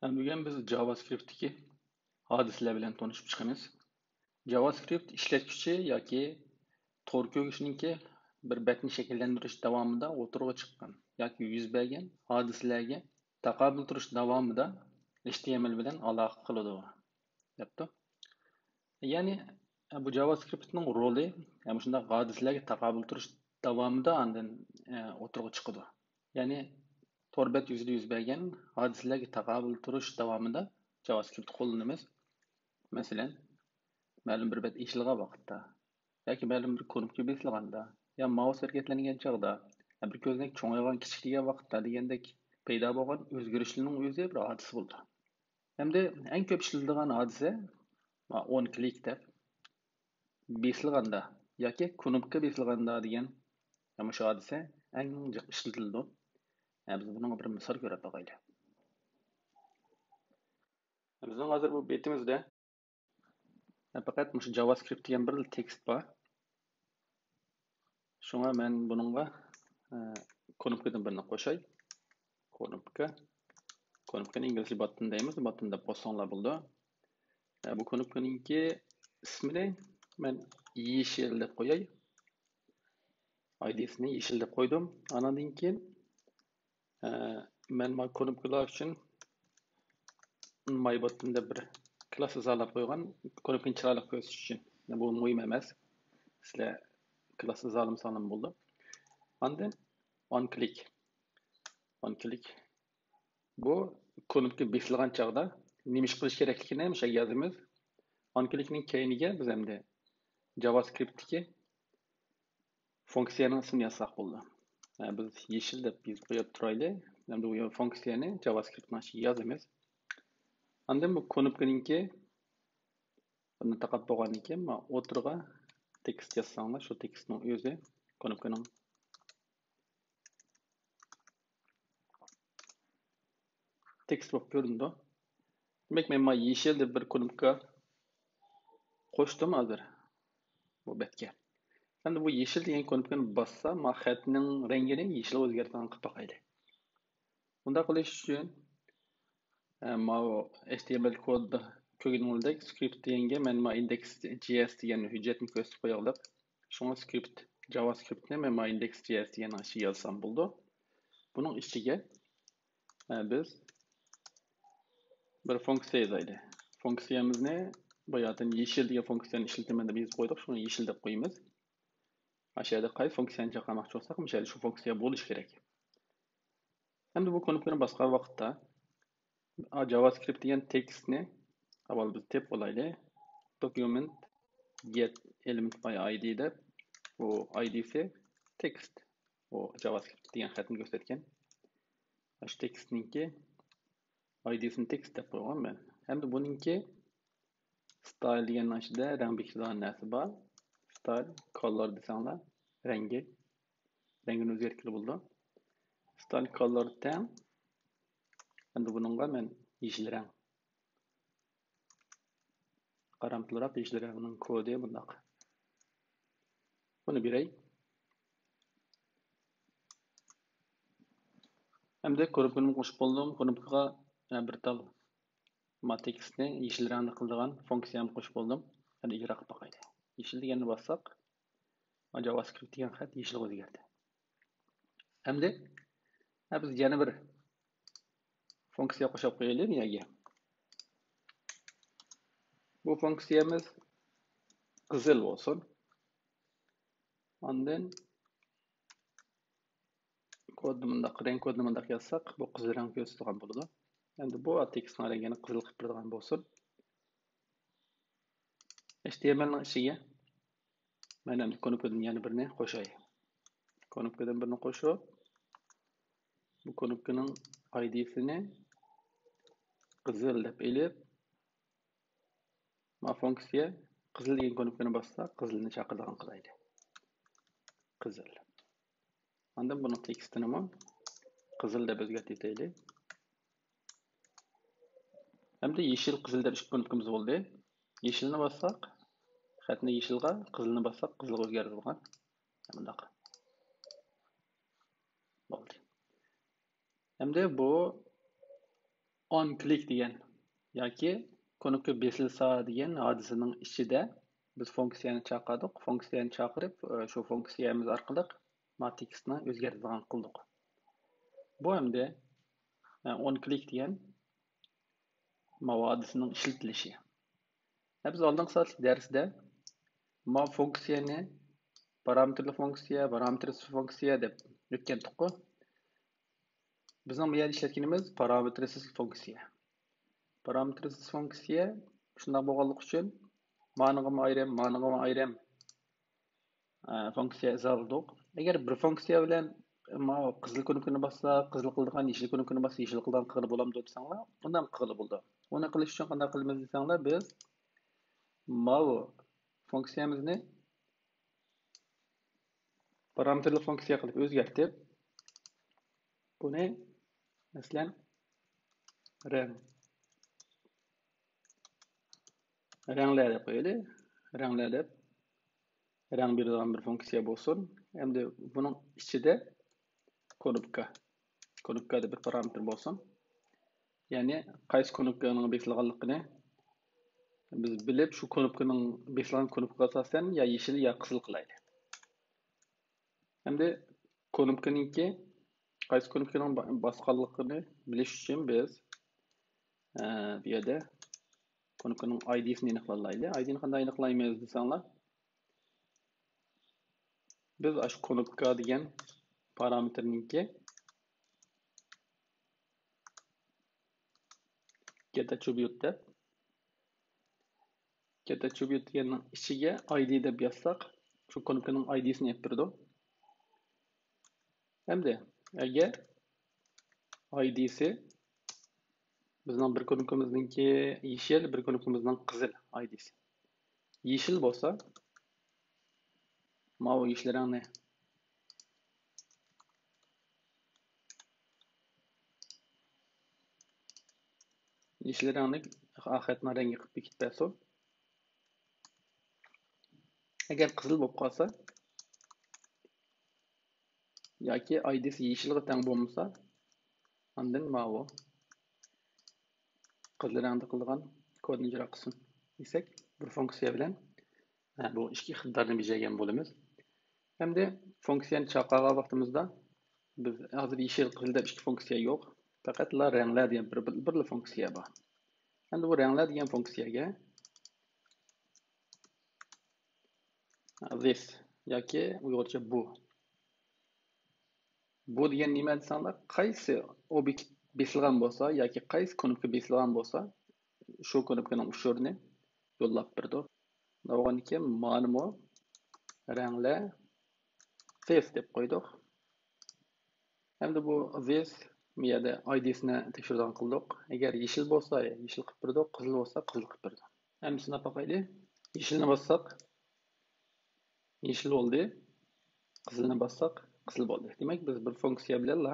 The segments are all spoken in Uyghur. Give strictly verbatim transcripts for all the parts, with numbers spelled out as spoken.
بۈگۈن بىز جاۋاسكرىپتتىكى ھادىسىلەر بىلەن تونۇشۇپ چىقىمىز. جاۋاسكرىپت ئىشلەتكۈچى ياكى تور كۆرگۈچىنىڭكى بىر بەتنى شەكىللەندۈرۈش داۋامىدا ئوتتۇرىغا چىققان ياكى يۈز بەرگەن ھادىسىلەرگە تاقابىل تۇرۇش داۋامىدا H T M L بىلەن ئالاقە قىلىدۇ، دەپتۇ. يەنى بۇ جاۋاسكرىپتنىڭ رولى مۇشۇنداق ھادىسىلەرگە تاقابىل تۇرۇش داۋامىدا ئاندىن ئوتتۇرىغا چىقىدۇ. يەنى تور بەت يۈزىدە يۈز بەرگەن ھادىسىلەرگە تاقابىل تۇرۇش داۋامىدا جاۋاسكرىپت قوللىنىمىز. مەسىلەن، مەلۇم بىر بەت ئېچىلغان ۋاقىتتا ياكى مەلۇم بىر كۇنۇپكا بېسىلغاندا يا مائۇس ھەرىكەتلەنگەن چاغدا، يا بىر كۆزنەك چوڭايغان، كىچىكلىگەن ۋاقىتتا دېگەندەك پەيدا بولغان ئۆزگىرىشلەرنىڭ ئۆزى بىر ھادىسە بولىدۇ. ھەمدە ئەڭ كۆپ ئىشلىتىلىدىغان ھادىسە، ما، ئون كلىك دەپ بېسىلغاندا ياكى كۇنۇپكا بېسىلغاندا دېگەن مۇشۇ ھادىسە ئەڭ جىق ئىشلىتىلىدۇ. ھە، بىز بۇنىڭغا بىر مىسال كۆرۈپ باقايلى. بىزنىڭ ھازىر بۇ بېتىمىزدە پەقەت مۇشۇ جاۋاسكرىپت دېگەن بىر تېكىست بار. شۇڭا مەن بۇنىڭغا، ئە، كۇنۇپكىدىن بىرنى قوشاي. كۇنۇپكا. كۇنۇپكىنى ئىنگلىزچە باتتون دەيمىز. باتتون دەپ قوشساڭلار بولىدۇ. ئە، بۇ كۇنۇپكىنىڭكى ئىسمىنى مەن يېشىل دەپ قوياي. ئايدىسىنى يېشىل دەپ قويدۇم. ئاناندىن كېيىن، ئە، مەن ما كۇنۇپكىلار ئۈچۈن ماي باتتون دەپ بىر كلاس ئىزالاپ قويغان، كۇنۇپكىنى چىرايلىق كۆرسىتىش ئۈچۈن. بۇ مۇھىم ئەمەس. سىلەر كلاس ئىزالىمىساڭلارمۇ بولىدۇ. ئاندىن ئون كلىك. ئون كلىك. بۇ كۇنۇپكا بېسىلغان چاغدا نېمە ئىش قىلىش كېرەكلىكىنى مۇشۇ يەرگە يازىمىز. ئون كلىكنىڭ كەينىگە بىز ئەمدى جاۋاسكرىپتتىكى فۇنكسىيەنىڭ ئىسمىنى يازساق بولىدۇ. ھە، بىز يېشىل دەپ يېزىپ قويۇپ تۇرايلى. ئەمدى بۇ فۇنكسىيەنى جاۋاسكرىپتنىڭ ئىچىگە يازىمىز. ئاندىن بۇ كۇنۇپكىنىڭكى بۇنى تاقاپ بولغاندىن كېيىن، مانا ئوتتۇرىغا تېكىست يازساڭلار، شۇ تېكىستنىڭ ئۆزى كۇنۇپكىنىڭ تېكىست بولۇپ كۆرۈنىدۇ. دېمەك، مەن مانا يېشىل دەپ بىر كۇنۇپكا قوشتۇم ھازىر بۇ بەتكە. ئەمدى بۇ يېشىل دېگەن كۇنۇپكىنى باسسا، مانا خەتنىڭ رەڭگىنى يېشىلغا ئۆزگەرتىدىغان قىلىپ باقايلى. بۇنداق قىلىش ئۈچۈن، ئە، ماۋۇ H T M L كوددا كۆرگىنىڭىزدەك، سكرىپت دېگەنگە مەن مانا index J S دېگەن ھۆججەتنى كۆرسىتىپ قويايلى. شۇڭا سكرىپت، جاۋاسكرىپتنى مەن مانا index J S دېگەننىڭ ئىچىگە يازسام بولىدۇ. بۇنىڭ ئىچىگە، ئە، بىز بىر فۇنكسىيە يازايلى. فۇنكسىيەمىزنى باياتىن يېشىل دېگەن فۇنكسىيەنى ئىشلىتىمەن دەپ يېزىپ قويدۇق، شۇڭا يېشىل دەپ قويىمىز. ئاشۇ يەردە قايسى فۇنكسىيەنى چاقىرماقچى بولساق، مۇشۇ يەردە شۇ فۇنكسىيە بولۇشى كېرەك. ئەمدى بۇ كۇنۇپكىنى باسقان ۋاقىتتا، جاۋاسكرىپت دېگەن تېكىستنى ئاۋۋال بىز تېپىپ ئالايلى. Document get element by I D دەپ، بۇ I D سى تېكىست. بۇ جاۋاسكرىپت دېگەن خەتنى كۆرسەتكەن. ئاشۇ تېكىستنىڭكى I D سىنى تېكىست دەپ قويغان مەن. ئەمدى بۇنىڭكى ستايل دېگەننىڭ ئىچىدە رەڭ بېكىتىدىغان نەرسە بار. ستايل، كالور دېسەڭلار، رەڭگى. رەڭگىنى ئۆزگەرتكىلى بولىدۇ. ستايل كالور تەڭ. ئەمدى بۇنىڭغا مەن يېشىل رەڭ. قارامتۇلراق يېشىل رەڭنىڭ كودى بۇنداق. بۇنى بېرەي. ئەمدى كۇنۇپكىنى قوشۇپ بولدۇم. كۇنۇپكىغا يەنە بىر تال ما تېكىستنى يېشىل رەڭدە قىلىدىغان فۇنكسىيەمنى قوشۇپ بولدۇم. ئەمدى ئىجرا قىلىپ باقايلى. يېشىل دېگەننى باسساق، جاۋاسكرىپت دېگەن خەت يېشىلغا ئۆزگەردى. ئەمدى، ھە، بىز يەنە بىر فۇنكسىيە قوشۇپ قويايلى بۇ يەرگە. بۇ فۇنكسىيەمىز قىزىل بولسۇن. ئاندىن كودنى مۇنداق، رەڭ كودنى مۇنداق يازساق، بۇ قىزىل رەڭ كۆرسىتىدىغان بولىدۇ. ئەمدى بۇ تېكىستنىڭ رەڭگىنى قىزىل قىلىپ بېرىدىغان بولسۇن. H T M L نىڭ ئىچىگە مەن ئەمدى كۇنۇپكىدىن يەنە بىرنى قوشاي. كۇنۇپكىدىن بىرنى قوشۇپ، بۇ كۇنۇپكىنىڭ I D سىنى قىزىل دەپ ئېلىپ، ما فۇنكسىيە قىزىل دېگەن كۇنۇپكىنى باسسا، قىزىلنى چاقىرىدىغان قىلايلى. قىزىل. ئاندىن بۇنىڭ تېكىستىنىمۇ قىزىل دەپ ئۆزگەرتىۋېتەيلى. ئەمدى يېشىل، قىزىل دەپ ئىككى كۇنۇپكىمىز بولدى. يېشىلنى باسساق، خەتنى يېشىلغا، قىزىلنى باسساق، قىزىلغا ئۆزگەرتىدىغان. مۇنداق. بولدى. ئەمدى بۇ ئون كلىك دېگەن ياكى كۇنۇپكا بېسىلسا دېگەن ھادىسىنىڭ ئىچىدە بىز فۇنكسىيەنى چاقىردۇق. فۇنكسىيەنى چاقىرىپ، شۇ فۇنكسىيەمىز ئارقىلىق ما تېكىستنى ئۆزگەرتىدىغان قىلدۇق. بۇ ئەمدى ئون كلىك دېگەن ماۋۇ ھادىسىنىڭ ئىشلىتىلىشى. ھە، بىز ئالدىنقى سائەتلىك دەرستە ما فۇنكسىيەنى پارامېتىرلىق فۇنكسىيە، پارامېتىرسىز فۇنكسىيە دەپ ئۆتكەنتۇققۇ. بىزنىڭ بۇ يەردە ئىشلەتكىنىمىز پارامېتىرسىز فۇنكسىيە. پارامېتىرسىز فۇنكسىيە شۇنداق بولغانلىقى ئۈچۈن مانىڭغىمۇ ئايرىم، مانىڭغىمۇ ئايرىم، ئە، فۇنكسىيە ئىزاھلىدۇق. ئەگەر بىر فۇنكسىيە بىلەن ماۋۇ قىزىل كۇنۇپكىنى باسسا، قىزىل قىلىدىغان، يېشىل كۇنۇپكىنى باسسا، يېشىل قىلىدىغان قىلغىلى بولامدۇ دېسەڭلار، ئۇنداق قىلغىلى بولىدۇ. ئۇنى قىلىش ئۈچۈن قانداق قىلىمىز دېسەڭلار، بىز ماۋۇ فۇنكسىيەمىزنى پارامېتىرلىق فۇنكسىيە قىلىپ ئۆزگەرتىپ، بۇنى، مەسىلەن، رەڭ، رەڭلەر دەپ قويايلى. رەڭلەر دەپ رەڭ بېرىدىغان بىر فۇنكسىيە بولسۇن. ئەمدى بۇنىڭ ئىچىدە كۇنۇپكا، كۇنۇپكا دەپ بىر پارامېتىر بولسۇن. يەنى قايسى كۇنۇپكىنىڭ بېسىلغانلىقىنى بىز بىلىپ، شۇ كۇنۇپكىنىڭ بېسىلغان كۇنۇپكىغا ئاساسەن يا يېشىل يا قىزىل قىلايلى. ئەمدى كۇنۇپكىنىڭكى قايسى كۇنۇپكىنىڭ با-، باسقانلىقىنى بىلىش ئۈچۈن بىز، ئە، بۇ يەردە كۇنۇپكىنىڭ ئايدىسىنى ئېنىقلايلى. ئايدىنى قانداق ئېنىقلايمىز دېسەڭلار، بىز ئاشۇ كۇنۇپكا دېگەن پارامېتىرنىڭكى get attribute دەپ، get attribute دېگەننىڭ ئىچىگە ئايدى دەپ يازساق، شۇ كۇنۇپكىنىڭ ئايدىسىنى ئېلىپ بېرىدۇ. ئەمدى ئەگەر ئايدىسى بىزنىڭ بىر كۇنۇپكىمىزنىڭكى يېشىل، بىر كۇنۇپكىمىزنىڭ قىزىل ئايدىسى. يېشىل بولسا، ماۋۇ يېشىل رەڭنى، يېشىل رەڭنى ئاخىرەتنىڭ رەڭگى قىلىپ بېكىتىپ بەرسۇن. ئەگەر قىزىل بولۇپ قالسا، ياكى ئايدىسى يېشىلغا تەڭ بولمىسا، ئاندىن ماۋۇ قىزىل رەڭدە قىلىدىغان كودنى ئىجرا قىلسۇن دېسەك، بىر فۇنكسىيە بىلەن، ھە، بۇ ئىككى ئىقتىدارنى بېجىرگەن بولىمىز. ئەمدى فۇنكسىيەنى چاقىرغان ۋاقتىمىزدا، بىز ھازىر يېشىل، قىزىل دەپ ئىككى فۇنكسىيە يوق. پەقەتلا رەڭلەر دېگەن بىر، بىر، بىرلا فۇنكسىيە بار. ئەمدى بۇ رەڭلەر دېگەن فۇنكسىيەگە this ياكى ئۇيغۇرچە بۇ. بۇ دېگەن نېمە دېسەڭلار، قايسى ئوبيېكت بېسىلغان بولسا ياكى قايسى كۇنۇپكا بېسىلغان بولسا، شۇ كۇنۇپكىنىڭ ئۇچۇرىنى يوللاپ بېرىدۇ. بولغاندىكىن مانىمۇ رەڭلەر this دەپ قويدۇق. ئەمدى بۇ this، بۇ يەردە ئايدىسىنى تەكشۈرىدىغان قىلدۇق. ئەگەر يېشىل بولسا يېشىل قىلىپ بېرىدۇ، قىزىل بولسا قىزىل قىلىپ بېرىدۇ. ئەمدى سىناپ باقايلى. يېشىلنى باسساق، يېشىل بولدى. قىزىلنى باسساق، قىزىل بولدى. دېمەك، بىز بىر فۇنكسىيە بىلەنلا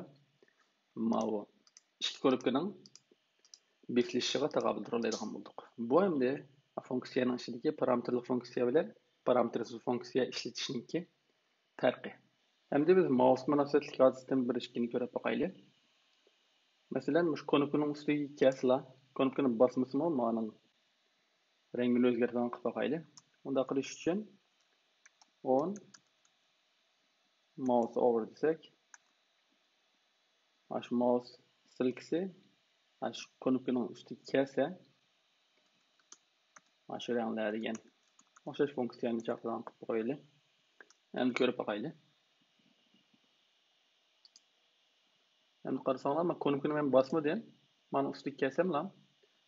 ماۋۇ ئىككى كۇنۇپكىنىڭ بېسىلىشىغا تاقابىل تۇرالايدىغان بولدۇق. بۇ ئەمدى فۇنكسىيەنىڭ ئىچىدىكى پارامېتىرلىق فۇنكسىيە بىلەن پارامېتىرسىز فۇنكسىيە ئىشلىتىشنىڭكى پەرقى. ئەمدى بىز مائۇس مۇناسىۋەتلىك ھادىسىدىن بىر ئىككىنى كۆرۈپ باقايلى. مەسىلەن، مۇشۇ كۇنۇپكىنىڭ ئۈستىگە كەلسىلا، كۇنۇپكىنى باسمىسىمۇ مانىڭ رەڭگىنى ئۆزگەرتىدىغان قىلىپ باقايلى. ئۇنداق قىلىش ئۈچۈن ئون ماۋۇس ئوۋېر دېسەك، مانا شۇ ماۋۇس سىركىسى مانا شۇ كۇنۇپكىنىڭ ئۈستىگە كەلسە، مانا شۇ رەڭلەر دېگەن ئوخشاش فۇنكسىيەنى چاقىرىدىغان قىلىپ قويايلى. ئەمدى كۆرۈپ باقايلى. ئەمدى قارىساڭلار، مەن كۇنۇپكىنى مەن باسمىدىم. مانا ئۈستىگە كەلسەملا،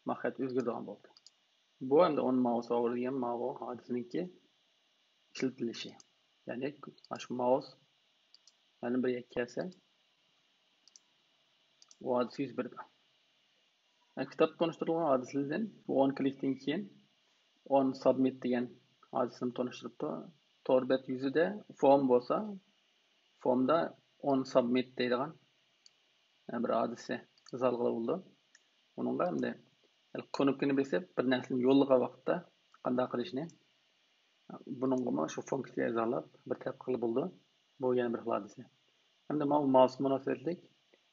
ما خەت ئۆزگىرىدىغان بولدى. بۇ ئەمدى ئون ماۋۇس ئوۋېر دېگەن ماۋۇ ھادىسىنىڭكى ئىشلىتىلىشى. يەنى مانا شۇ ماۋۇس مەلۇم بىر يەرگە كەلسە، ئۇ ھادىسە يۈز بېرىدۇ. كىتابتا تونۇشتۇرۇلغان ھادىسىلەردىن بۇ ئون كلىكتىن كېيىن ئون سابمىت دېگەن ھادىسىنى تونۇشتۇرۇپتۇ. تور بەت يۈزىدە فورم بولسا، فورمدا ئون سابمىت دەيدىغان بىر ھادىسە ئىزاھلىغىلى بولىدۇ. ئۇنىڭغا ئەمدى كۇنۇپكىنى بېسىپ، بىر نەرسىنى يوللىغان ۋاقىتتا قانداق قىلىشنى، بۇنىڭغىمۇ شۇ فۇنكسىيە ئىزاھلاپ بىر تەرەپ قىلغىلى بولىدۇ. بۇ يەنە بىر خىل ھادىسە. ئەمدى ماۋۇ ماۋۇس مۇناسىۋەتلىك،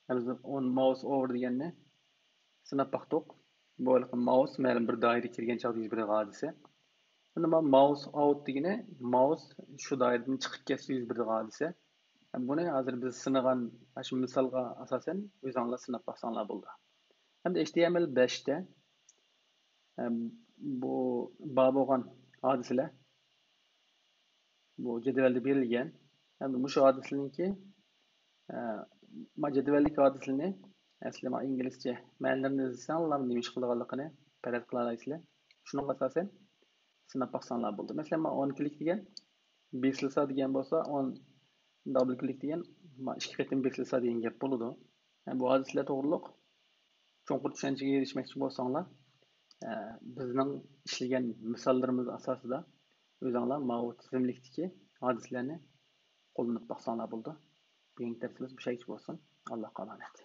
ئەمدى ئون ماۋۇس ئوۋېر دېگەننى سىناپ باقتۇق. بۇ ھېلىقى ماۋس مەلۇم بىر دائىرىگە كىرگەن چاغدا يۈز بېرىدىغان ھادىسە. ئەمدى ماۋس ئاۋت دېگىنى ماۋس شۇ دائىرىدىن چىقىپ كەتسە يۈز بېرىدىغان ھادىسە. بۇنى ھازىر بىز سىنىغان شۇ مىسالغا ئاساسەن ئۆزۈڭلار سىناپ باقساڭلار بولىدۇ. ھەمدە ئېچ تى ئېم ئېل بەشتە بۇ بار بولغان ھادىسىلەر بۇ جەدۋەلدە بېرىلگەن. ھەمدە مۇشۇ ھادىسىلەرنىڭكى، ئە، ما جەدۋەلدىكى ھادىسىلەرنى ئەسلى ما ئىنگلىزچە مەنىلىرىنى ئىزدىسەڭلار نېمە ئىش قىلىدىغانلىقىنى پەرەز قىلالايسىلەر. شۇنىڭغا ئاساسەن سىناپ باقساڭلار بولىدۇ. مەسىلەن، ما ئون كىلىك دېگەن بېسىلسا دېگەن بولسا، ئون دابل كىلىك دېگەن ما ئىككى قېتىم بېسىلسا دېگەن گەپ بولىدۇ. بۇ ھادىسىلەر توغرۇلۇق چوڭقۇر چۈشەنچىگە ئېرىشمەكچى بولساڭلار، ئە، بىزنىڭ ئىشلىگەن مىساللىرىمىز ئاساسىدا ئۆزۈڭلار ماۋۇ تىزىملىكتىكى ھادىسىلەرنى قوللىنىپ باقساڭلار بولىدۇ. بۈگۈنكى دەرسىمىز مۇشۇ يەرگىچە بولسۇن. ئاللاھقا ئامانەت.